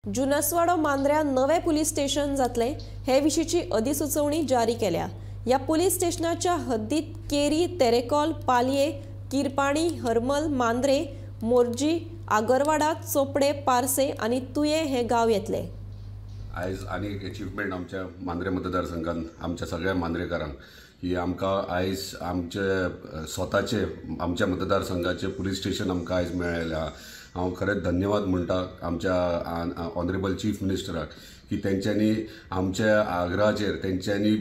जुनसवाडो मांद्र्या नवे police station जातले हे विशींची अधिसुचोवणी जारी केल्या. ह्या पुलीस स्टेशनाच्या हद्दीत केरी, तेरेकॉल, पालये, किरपाणी, हरमल, मांद्रे, मोरजी, आगरवाडा, चोपडे, पार्से आनी तुये हे गांव येतले. आयज आनी एक एचिवमेंट आमच्या मांद्रे मतदारसंघान आमच्या सगळ्या मांद्रेकारांक की आमकां आयज आमचे स्वताचे आमच्या मतदारसंघाचे पुलीस स्टेशन आमकां आयज मेळ्ळेलें आहा. हांव खरेंच धन्यवाद म्हणटा आमच्या ऑनरेबल चीफ मिनिस्टराक की तेंच्यांनी आमच्या आग्रहाचेर तेंच्यांनी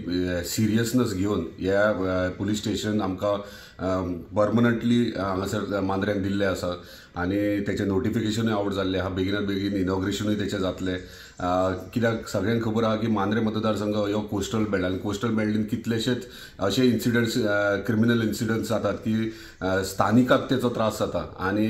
सिरियसनस घेवन ह्या पुलीस स्टेशन आमकां परमनंटली हांगासर मांद्र्यांक दिल्लें आसा आनी तेचें नोटिफिकेशनूय आवट जाल्लें आहा. बेगिनात बेगीन इनॉग्रेशनूय तेचें जातलें. कित्याक सगळ्यांक खबर आहा की मांद्रे मतदारसंघ हो कोस्टल बेल्ट आनी कोस्टल बेल्टीन कितलेशेच अशे इन्सिडंट्स, क्रिमिनल इन्सिडंट्स जातात की स्थानिकाक तेचो त्रास जाता आनी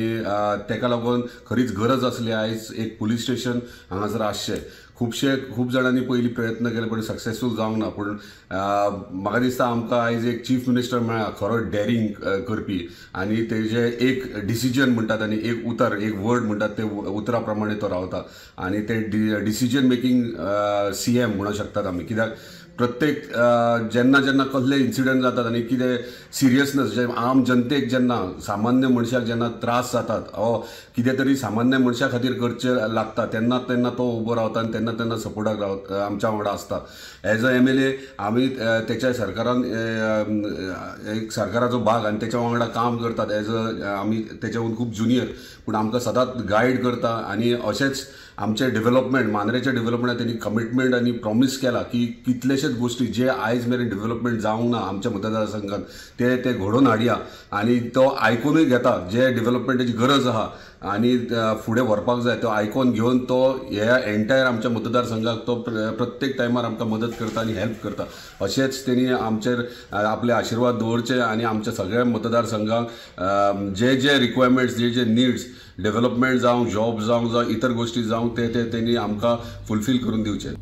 तेका लागून खरीच गरज आसली आयज एक पुलीस स्टेशन हांगासर आसचें. खूब जाणांनी पयलीं प्रयत्न केले पण सक्सेसफूल जावंक ना, पूण म्हाका दिसता आमकां आयज एक चीफ मिनिस्टर मेळ्ळा खरो डॅरींग करपी आनी तेजे एक डिसिजन म्हणटात आनी एक उतर, एक वर्ड म्हणटात ते उतरा प्रमाणे तो रावता आनी ते डिसिजन मेकींग CM म्हणूंक शकतात आमी. कित्याक प्रत्येक जेन्ना जेन्ना कसले इन्सिडंट जातात आनी कितें सिरियसनस जे आम जनतेक जेन्ना सामान्य मनशाक जेन्ना त्रास जातात ओ कितें तरी सामान्य मनशा खातीर करचें लागता तेन्ना तेन्ना तो उबो रावता आनी तेन्ना तेन्ना सपोर्टाक रावता, आमच्या वांगडा आसता. एज अ MLA आमी तेच्या सरकारान एक सरकाराचो भाग आनी तेच्या वांगडा काम करतात. एज अ आमी तेच्याहून खूब ज्युनियर, पूण आमकां सदांच गायड करता आनी अशेंच आमचें डेव्हलपमेंट, मांद्रेचें डेव्हलपमेंट तेणी कमिटमेंट आनी प्रॉमीस केला की कितलेशेच गोश्टी जे आयज मेरेन डेव्हलपमेंट जावंक ना आमच्या मतदारसंघात ते ते घडोवन हाडया आनी तो आयकुनूय घेता जे डेव्हलपमेंटाची गरज आहा आनी फुडें व्हरपाक जाय तो आयकोन घेवन तो ह्या एंटायर आमच्या मतदारसंघाक तो प्रत्येक टायमार आमकां मदत करता आनी हेल्प करता. अशेंच तेणी आमचेर आपले आशिर्वाद दवरचे आनी आमच्या सगळ्या मतदारसंघाक जे जे रिक्वायरमेंट्स, जे जे निड्स, डेव्हलपमेंट जावं, जॉब जावं, जावं इतर गोश्टी जावं, ते ते तेणी आमकां फुलफील करून दिवचे.